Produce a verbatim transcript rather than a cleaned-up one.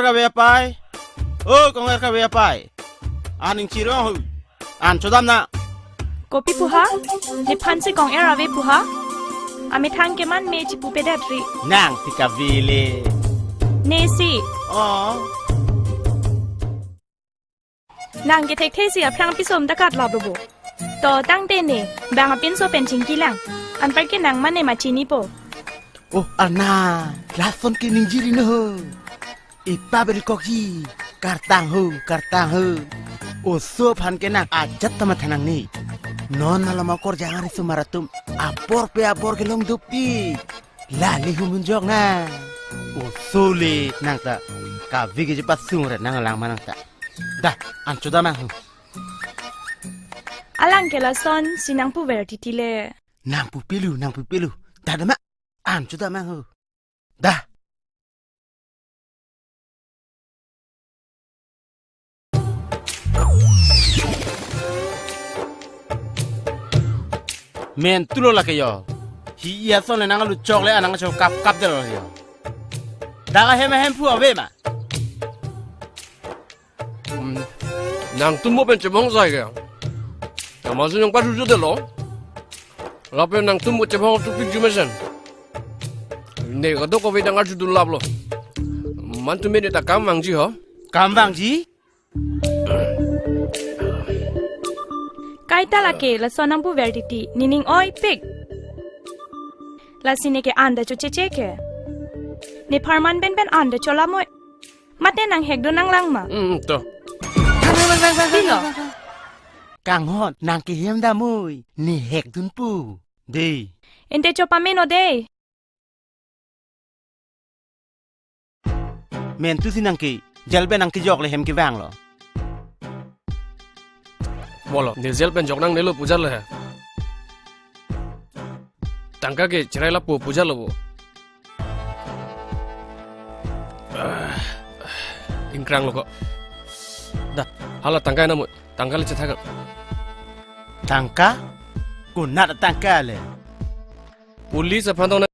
kave apai. O kong-er kave apai. An ingchirong hu. An chodam nang. Kopi pu ha? Nephan si kong-er ave pu ha? Amethang keman me chipupedet ri. Nang si kave le. Ne si. O. Nang kethekthe si aphrang piso-om ta katlap lo bo. To tangte ne, bang apinso pen chingki lang. Anparke nang mane ma chinipo. O arna, lason ke ningje ri no ho. Ipa beri kokji, kartang ho, kartang ho. Oso aphan ke nang ajat ta matha nangne. Non malom akorjang ari sumar atum, apor pe apor kelong dopik. La le humun jok nang. Oso le nang ta. Kave ke je pasung re nang lang ma nang ta. Da, an chodam nang ho. Alang ke lason si nangpuver titi le. Nangpupe lo, nangpupe lo. Da da ma. An chodam nang ho. Da. Men tulo lake yo. Hi iya son le nang alu chok le anang chok kap kap delo yo. Dak ahem ahem phu ave ma. Hmm. Nangtum mo pen chemong sai ke. Kamal si nang padu jodelo. Lapen nangtum mo chemong tu pik jumesen. Ne kadokave dang arjudun laplo. Man tumi ne ta kam vangji ho. Kam vangji? Kaita lake lason nangpuver titi, nening oipik. Lasi ne ke an ta chocheche ke. Nepharman pen pen an ta cholamoi. Mate nang hekdun nang lang ma. Hmm, to. Pilo. Kanghon, nang kehem damoi, ne hekdun pu. De. Ente chopameno de. Men tu si nang ke, jail pen nang kejok le hem kevang lo. Molo, ne jail pen jok nangne lo pu jal le he. Tangka ke cherai lapu pu jal lo bo. Ah, ingkrang lo ko. Da. Hala tangka na mo, tangka le chethak. Tangka? Konat tangka le? Police aphan tong